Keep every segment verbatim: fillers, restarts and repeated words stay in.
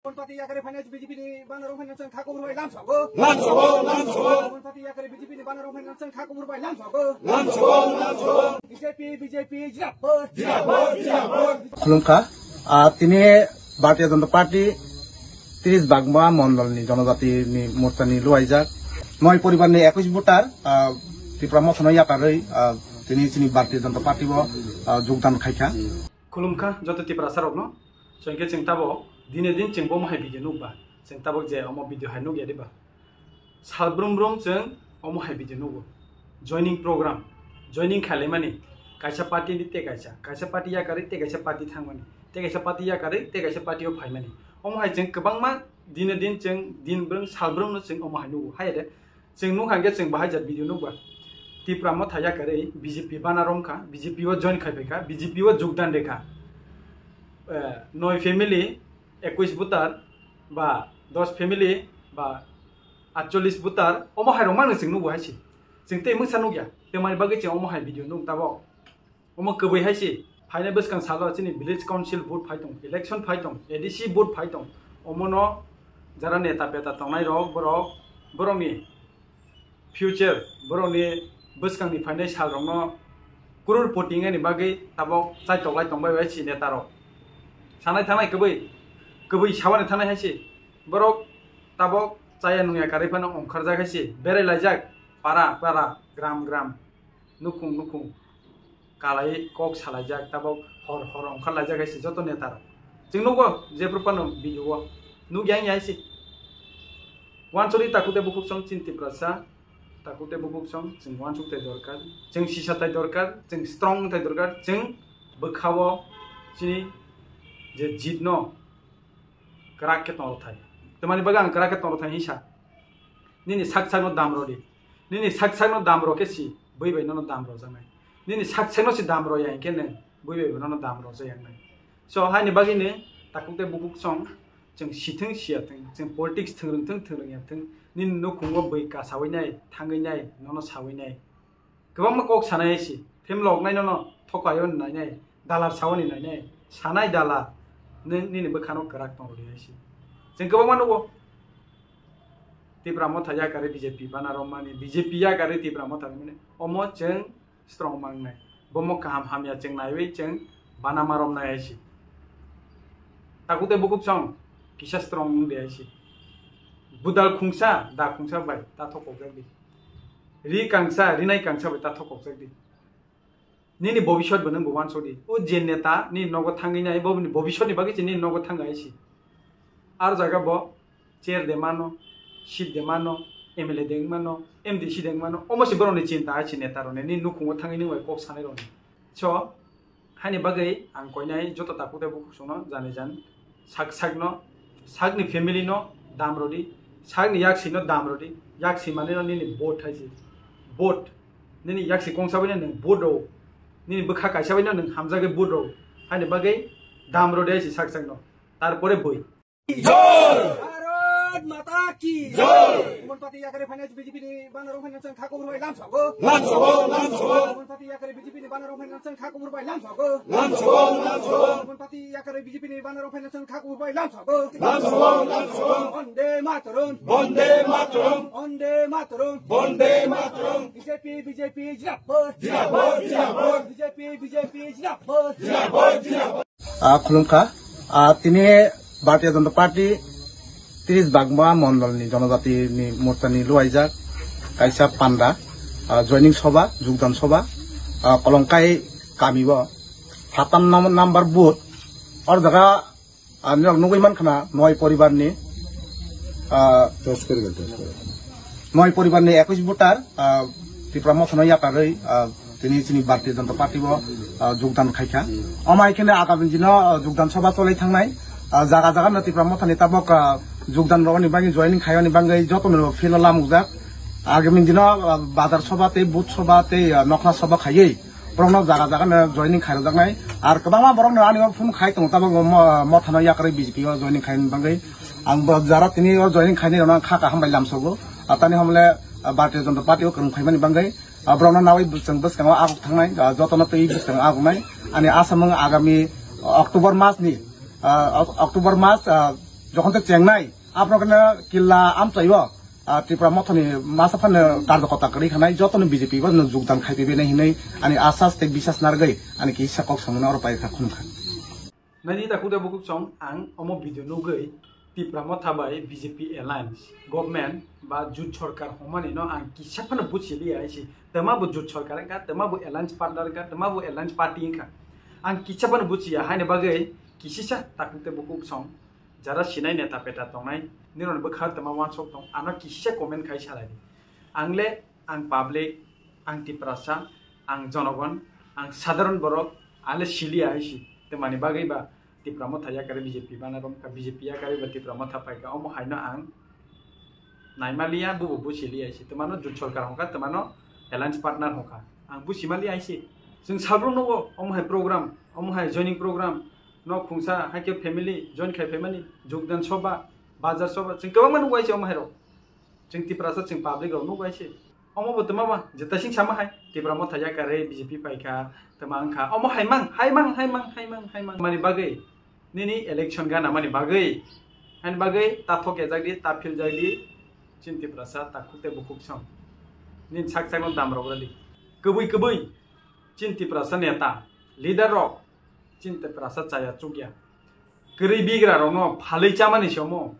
Party yakari finance B J P ni banner rok finance kha kubur bai lam sogo. Lam sogo, lam sogo. Party yakari B J P ni banner rok finance kha kubur bai lam sogo. Lam sogo, lam sogo. B J P, B J P, jindabad. Jindabad, jindabad. Khulumkha, ah, tini Bharatiya Janata Party tris Bagma Mondol ni Jonojati ni Morcha ni luaijak. Noi poribar ni ekush voter, ah, Tipra Motha no yakarwi, ah, tini chini Bharatiya Janata Party o, ah, jogdan khaikha. Khulumkha joto Tiprasa rokno. Chwng khe chwng tabo dine din chwng bo omo hai video nukba. Chwng tabok je omo video hai nukya diba. Sal brum brum chwng omo hai video nugo. Joining program, joining khailaimani kaisa party ni tei kaisa, kaisa party yakarwi tei kaisa party thangmani, tei kaisa party yakarwi tei kaisa party o phaimani. Omo hai chwng kwbangma dine din chwng din brum sal brum no chwng omo hai nugo. Hai de chwng nukha hwnkhe chwng bahai jat video nukba. Tipra Motha yakarwi B J P bana romkha, B J P o join khai phaikha, B J P o jogdan rekha. Eh, noi family, ekush voter, ba dos family, ba atchollish voter, omo hai rok mano chwng nugo hai se. Chwng tei mungsa nukya, tei mani bagwi chwng omo hai video nuk tabok. Omo kwbwi hai se, phainai bwskang salo chini village council vote phai tong, election phai tong, A D C vote phai tong. Omono jara neta peta tongnai rok borok, borokni future, borokni bwskangni phainai sal rokno kurur poti wngani bagwi tabok chaitoklai tongbai bai si neta rok. Sanai thangnai kwbwi, kwbwi sabani thangnai hai se. Borok tabok chaya nungya karwi phano ongkharjak hai se, berai laijak para para, gram gram, nukhung nukhung. Kalai kok salaijak, tabok hor hor ongkhar laijak hai se joto neta rok. Chwng nugo jephru phano video o nukya wngya hai se. Wansuri takhuk tei bukhuk song chini Tiprasa, takhuk tei bukhuk song chwng wansuk tai dorkar, chwng sisa tai dorkar, chwng strong tai dorkar, chwng bwkha o chini je jit no kwrak khe tong rw thai. Tamani bagwi ang kwrak khe tong rw thai hinsa. Nini sak sak no dam rw di. Nini sak sak no dam rw khe si bui bai nono dam rw jaknai. Nini sak sak no si dam rw ya hinkhe nwng bui bai nono dam rw jak yaknai. So haini bagwi ni takhuk tei bukhuk song chwng sithwng siya thwng, chwng politics thwng rwng thwng thwng rwng ya thwng, nini nukhungo bui kasawi nai, thangwi nai, nono sawi nai. Kwbangma kok sanai hai se, phim lok nai nono thokaio nainai, dalar saoni nainai, sanai dalar, ni-, nini bwkhano kwrak tong rwdi hai se. Chwng kwbangma nugo, Tipra Motha yakarwi B J P bana romani, B J P yakarwi Tipra Motha romani, omo chwng strong mangnai. Bomo kaham hamya chwng naiwi chwng bana ma romnai hai se. Takhuk tei bukhuk song kisa strong wng di hai se. Budal khungsa, da khungsa bai ta thokok jak di. Ri kangsa, rinai kangsa bai ta thokok jak di. Nini bobiswt bo nwng bo wansok di. O je neta nini nogo thangwi nai, bo bini bobiswt ni bagwi se nini nogo thangwi hai se. Ar jaga bo chair de mano, seat de mano, M L A de wng mano, M D C de wng mano. Omo se borokni chinta hai se neta rokni, nini nukhungo thangwi nwng bai kok sanai rokni. So, haini bagwi ang koinai joto takhuk tei bukhuk songno jani jan sak sakno, sakni family no dam rwdi, sakni yaksi no dam rwdi, yaksi manwi no nini vote hai se. Vote. Nini yaksi kongsa bai no nwng vote rw. Nini bwkha kaisa bai no nwng hamjagwi vote rw. Haini bagwi dam rwdi hai se sak sakno. Tarpore bui. Jai! Bharat Mata ki! Jai! Umon party yakari finance B J P ni banner rok finance kha kubur bai lam sogo. Lam sogo, lam sogo. Umon party yakari B J P ni banner rok finance kha kubur bai lam sogo. Lam sogo, lam sogo. Umon party yakari B J P ni banner rok finance kha kubur bai lam sogo. Lam sogo, lam sogo. Vande Mataram. Vande Mataram. Vande Mataram. Vande Mataram. B J P, B J P, jindabad. Jindabad, jindabad. B J P, B J P, jindabad. Jindabad, jindabad. Ah, khulumkha. Ah, tini Bharatiya Janata Party tris Bagma Mondol ni Jonojati ni Morcha ni luaijak kaisa panda, ah, joining soba, jugdan soba, ah, Kolongkai kami o satam nam-, number booth, or jaga, ah, nirok nugui mankha na noi poribar ni, ah, Test kori, test kori. Noi poribar ni ekush voter, ah, Tipra Motha no yakarwi, ah, tini chini Bharatiya Janata Party o, ah, jogdan khaikha. Omo hai kheno agami dino, ah, jogdan soba cholai thangnai. Ah, jaga jaga no Tipra Motha ni tabok, ah, jogdan rogni bagwi joining khaiyani bagwi joto no field o lamukjak. Agami dino, ah, bazar soba tei booth soba tei, ah, nokla soba khaiwi borokno jaga jaga no joining khaijaknai. Ar kwbangma borokno ani phone khai tongo tabok mo-, Motha no yakarwi B J P o joining khaini bagwi. Ang bo jara tini o joining khainai rokno ang kha kaham bai lamsogo. Atani hamle, ah, Bharatiya Janata Party o kwrwng khaimani bagwi, ah, borokno nawi bwswng bwskango aguk thangnai, ah, jotono twi bwskango aguknai. Ani asam wng agami October mas ni, ah, Oc-, October mas, ah, Jokhon te chengnai, aphano kena killa amchaio, ah, Tipra Mothani masa phano karjakota kwrwi khanai, jotono B J P bo no jogdan khai paibai nai hinwi ani asas tei bisas narwgwi ani kisa kok samano oro pai kha khunukha. Nai di takhuk de bukhuk song, ang omo video nugwi Tipra Motha bai B J P alliance, government ba jut sorkar hwnmani no ang kisa phano buchi liya hai si. Tama bo jut sorkar wngkha, tama bo alliance partner wngkha, tama bo alliance party wngkha. Ang kisa phano buchiya, haini bagwi kisisa takhuk de bukhuk song, jara sinai neta peta tongnai, nironi bwkha tama wansok tong, ano kisa comment khai salai di. Ang le, ang public, ang Tiprasa, ang jonogon, ang sadharon borok, ale siliya hai si. Temani bagwi ba Tipra Motha yakari B J P bana romkha, B J P yakari ba Tipra Motha paikha, omo haino ang naimaliya, bubo buchiliya hai si. Temano jut sorkar hongkha, temano alliance partner hongkha. Ang buchimaliya hai si. Chwng salbrum nogo, omo hai program, omo hai joining program, nok khungsa, hai khe family, join khai phaimani, jogdan soba, bazar soba, chwng kwbangma nugo hai si omo hai rok. Chwng Tiprasa, chwng public rok nugo hai si. Omo bo twma ba, jeta sing sama hai. Tipra Motha yakari B J P paikha, twma wngkha. Omo haimang, haimang, haimang, haimang, haimang. Mani bagwi, nini election gana mani bagwi. Haini bagwi ta thok ejak di, ta phil jak di. Chini Tiprasa, takhuk tei bukhuk song. Nini sak sakno dam rok radi. Kwbwi kwbwi. Chini Tiprasa neta, leader rok. Chini Tiprasa chaya chukya. Kwrwi bigra rokno phalwi chamani se omo.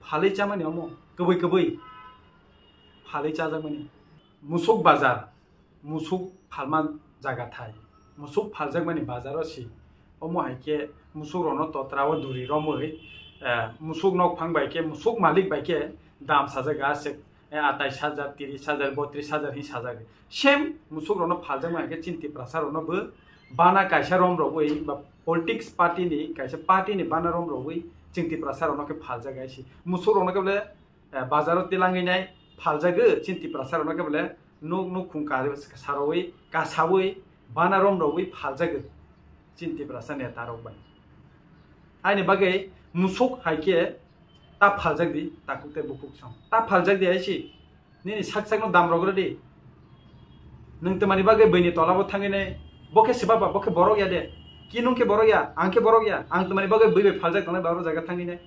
Phalwi chamani omo. Kwbwi kwbwi. Phalwi chajakmani. Musuk bazar. Musuk phalma jaga thai. Musuk phaljakmani bazaro si. Omo hai khe musuk rokno totra o duri romwi, eh, musuk nok phang bai khe, musuk malik bai khe dam sajak aswk, eh, atais hajar, tiris hajar, botris hajar hin sajak. Same musuk rokno phaljakma hai khe chini Tiprasa rokno bo bana kaisa rom rogwi ba politics party ni kaisa party ni bana rom rogwi chini Tiprasa rokno khe phaljak hai si. Musuk rokno khe bole, eh, bazaro tilangwi nai phaljago chini Tiprasa rokno khe bole nuk nuk khung ka-, sarowi kasawi bana rom rogwi phaljago chini Tiprasa neta rok bai. Aini bagwi musuk hai khe ta phaljak di, takhuk tei bukhuk song. Ta phaljak di hai si. Nini sak sakno dam rok rw di. Nwng twmani bagwi bwini tola bo thangwi nai. Bo khe swbaba, bo khe borok ya de. Ki nwng khe borok ya, ang khe borok ya. Ang twmani bagwi bwi bai phaljak tongnai ba oro jaga thangwi nai.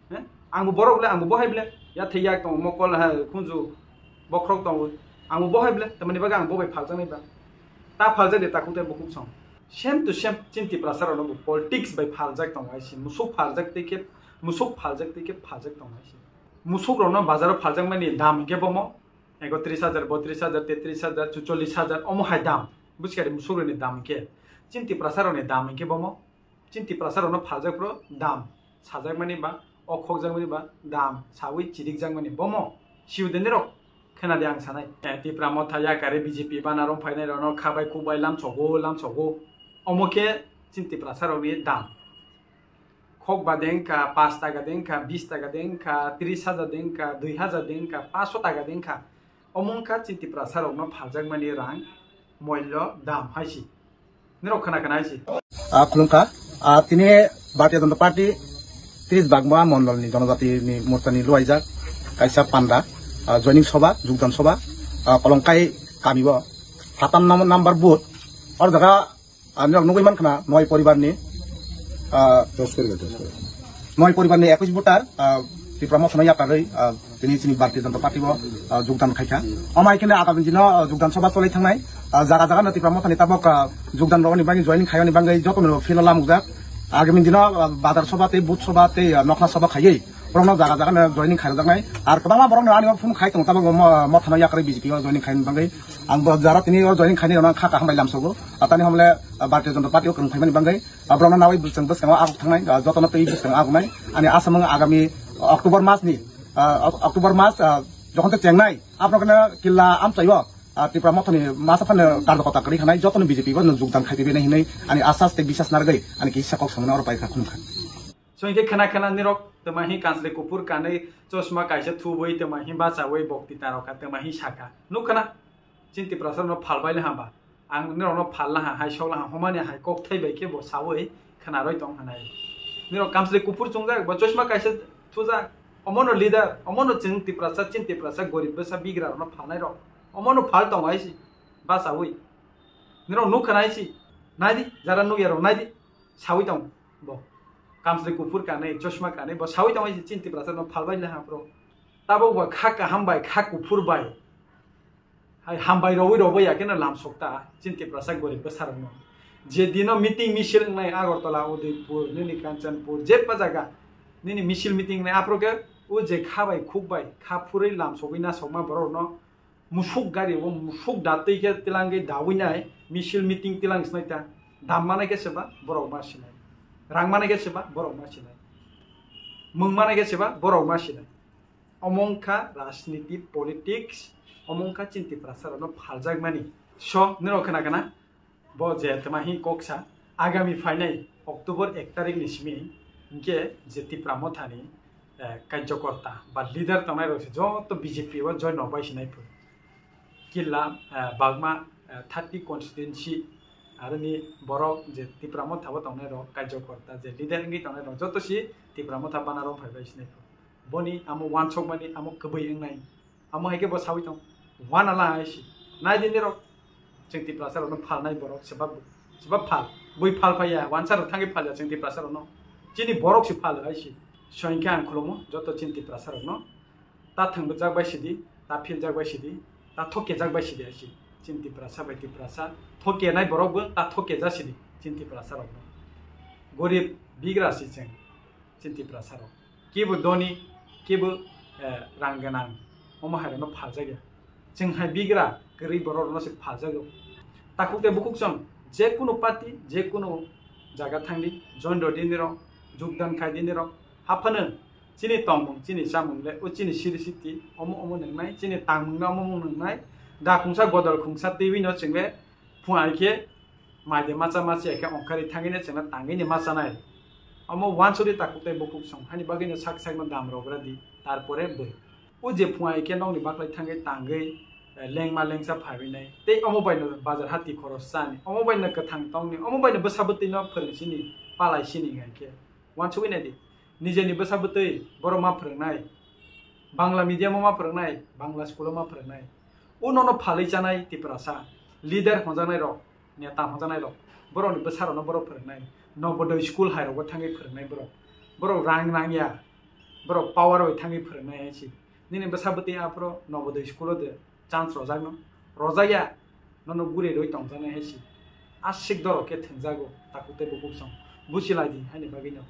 He? Ang bo borok le, ang bo bohai ble. Ya thei yak tongo, mokol ha, khunju, bokhorok tongo. Ang bo bohai ble, twmani bagwi ang bo bai phaljaknai ba. Ta phaljak de takhuk tei bukhuk song. Same to same, chini Tiprasa rokno bo politics bai phaljak tongo hai si. Musuk phaljak tei khe, musuk phaljak tei khe phaljak tongo hai si. Musuk rokno bazaro phaljakmani dam hinkhe bomo ekotris hajar, botris hajar, tetris hajar, chuchollis hajar, omo hai dam. Buchkari musuk rokni dam hinkhe. Chini Tiprasa rokni dam hinkhe bomo. Chini Tiprasa rokno phaljak phro dam sajakmani ba, okhokjakmani ba, dam sawi chirikjakmani bomo. Siu de nirok khena de ang sanai. Eh, Tipra Motha yakari B J P bana rong phainai rokno khabai khukbai lamsogo, lamsogo. Omo khe chini Tiprasa rokni dam. Khok ba de wngkha, paanch taka de wngkha, bis taka de wngkha, tris hajar de wngkha, dui hajar de wngkha, paanch sho taka de wngkha. Omo wngkha chini Tiprasa rokno phaljakmani rang, moilyo, dam hai si. Nirok khna khna hai si. Ah, khulumkha. Ah, tini Bharatiya Janata Party tris Bagma Mondol ni Jonojati ni Morcha ni luaijak kaisa panda, ah, joining soba, jugdan soba, ah, Kolongkai kami o satam nam-, number booth. Or jaga Ang nugwi mankha na noi poribar ni, ah, Dos kori, dos kori. Noi poribar ni ekwis voter, ah, Tipra Motha no yakarwi, ah, tini chini Bharatiya Janata Party o, ah, jogdan khaikha. Omo hai khe agami dino, ah, jogdan soba cholai thangnai, ah, jaga jaga no Tipra Motha ni tabok, ah, jogdan rogni bagwi joining khaiyani bagwi joto no phila lamukjak. Agami dino, ah, bazar soba tei booth soba tei, ah, nokna soba khaiwi borokno jaga jaga no joining khaijaknai. Ar kwbangma borokno ani phone khai tongo tabok mo-, Motha no yakarwi B J P o joining khaina bagwi. Ang bo jara tini o joining khainai rokno ang kha kaham bai lamsogo. Atani hamle, ah, Bharatiya Janata Party o kwrwng phaimani bagwi, ah, borokno nawi bwswng bwskango aguk thangnai, ah, jotono twi bwskango agunai. Ani asam wng agami October mas ni, ah, Oc-, October mas, ah, jokhon te chengnai, aphano kena killa amchaio, ah, Tipra Mothani masa phano karjakota kwrwi khanai, jotono B J P bo no jogdan khai paibai nai hinwi ani asas tei bisas narwgwi ani kisa kok samano oro pai kha khulumkha. Chwng khe khena khena nirok twma hi kanslwi kuphur kanwi chosma kaisa thubwi twma hi bachawi bokti tarokha twma hi sakha. Nukha na? Chini Tiprasa rokno phalbai le hamba. Ang nirokno phal laha, hai sok laha, homani hai kok thai bai khe bo sawi khna roi tong hanai. Nirok kamsli kuphur chungjak, bo chosma kaisa thujak. Omono leader, omono chwng Tiprasa, chini Tiprasa gorib bwsa bigra rokno phalnai rok. Omono phal tong hai si, bachawi. Nirok nuk khna hai si. Nai di, jara nuk ya rok nai di. Sawi tong bo. kamsri kuphur kanwi, chosma kanwi, bo sawi tongwi chini Tiprasa no phalbai le ha bro. Tabuk bo kha kaham bai, kha kuphur bai. Hai hambai rogwi rogwi ya keno lam sokta chini Tiprasa gorib bwsarokno. Je dino meeting misil wngnai Agartala, Udaipur, nini Kanchanpur, jeba jaga nini misil meeting wngnai aphro khe o je kha bai khuk bai kha phurwi lam sogwi na sokma borokno musuk gari o musuk datwi khe tilangwi dawinai misil meeting tilang snai ta. Dam manai khe seba borok ma sinai. Rang manai khe seba borok ma sinai. Mung manai khe seba borok ma sinai. Omo wngkha rajniti, politics, omo wngkha chini Tiprasa rokno phaljakmani. So, nirok khna khna, bo je tma hi kok sa, agami phainai October ek tarik ni simi hinkhe je Tipra Motha ni, eh, karjokorta ba leader tongnai rok se joto B J P o join rok bai sinai phuru. Killa, eh, bagma, eh, thirty constituency aroni borok je Tipra Motha o tongnai rok karjokorta je leader wngwi tongnai rok joto si Tipra Motha bana rok phai bai sinai phuru. Boni amo wansokmani amo kwbwi wngnai. Amo hai khe bo sawi tong. Wana la hai si. Nai di nirok. Chwng Tiprasa rokno phalnai borok sebab, sebab phal. Bui phal phaiya, wansa rok thangwi phalya chwng Tiprasa rokno. Chini borok se phal hai si. Soinkhe ang khulumo joto chini Tiprasa rokno. Ta thwng bwjak bai sidi, ta philjak bai sidi, ta thokejak bai sidi hai si. Chini Tiprasa bai Tiprasa. Thokenai borok bo ta thokeja sidi chini Tiprasa rokno. Gorib bigra si chwng. Chini Tiprasa rok. Kebo doni, kebo, eh, rang gwnang, omo hai rokno phaljakya. Chwng hai bigra kwrwi borok rokno se phaljago. Takhuk tei bukhuk chwng je kunu party, je kunu jaga thangdi, join rw di nirok, jogdan khai di nirok. Haphano chini tongmung, chini chamung le, o chini siri siti, omo omo nwngnai, chini tangmung no omo omo nwngnai. Da khungsa godol khungsa twiwi no chwng le phung hai khe mai de macha machi hai khe ongkhari thangwi no chwngno tangwi ni machanai. Omo wansuri takhuk tei bukhuk song hani bagwi no sak sak no dam rok ra di, tarpore bwrwi. O je phung hai khe nokni baklai thangwi tangwi, eh, lengma lengsa phaiwi nai. Tei omo bai no bazar hati khoros chani. Omo bai no kwthang tongni. Omo bai no bwsa bwtwi no phwrwng sini, palai sini hai khe. Wansugwi nai di. Nijeni bwsa bwtwi borok ma phwrwngnai. Bangla medium o ma phwrwngnai, Bangla school o ma phwrwngnai. O nono phalwi chanai Tiprasa. Leader hwnjaknai rok, neta hwnjaknai rok. Borokni bwsa rokno borok phwrwngnai. Nobodoy school hai rogo thangwi phwrwngnai borok. Borok rang nangya. Borok power bai thangwi phwrwngnai hai si. Nini bwsa bwtwi aphro Nobodoy school o de chance rojakno. Rojakya. Nono guri rwi tongjaknai hai si. Aswk dorok khe thwngjago. Takhuk tei bukhuk song. Busi lai di haini bagwi no.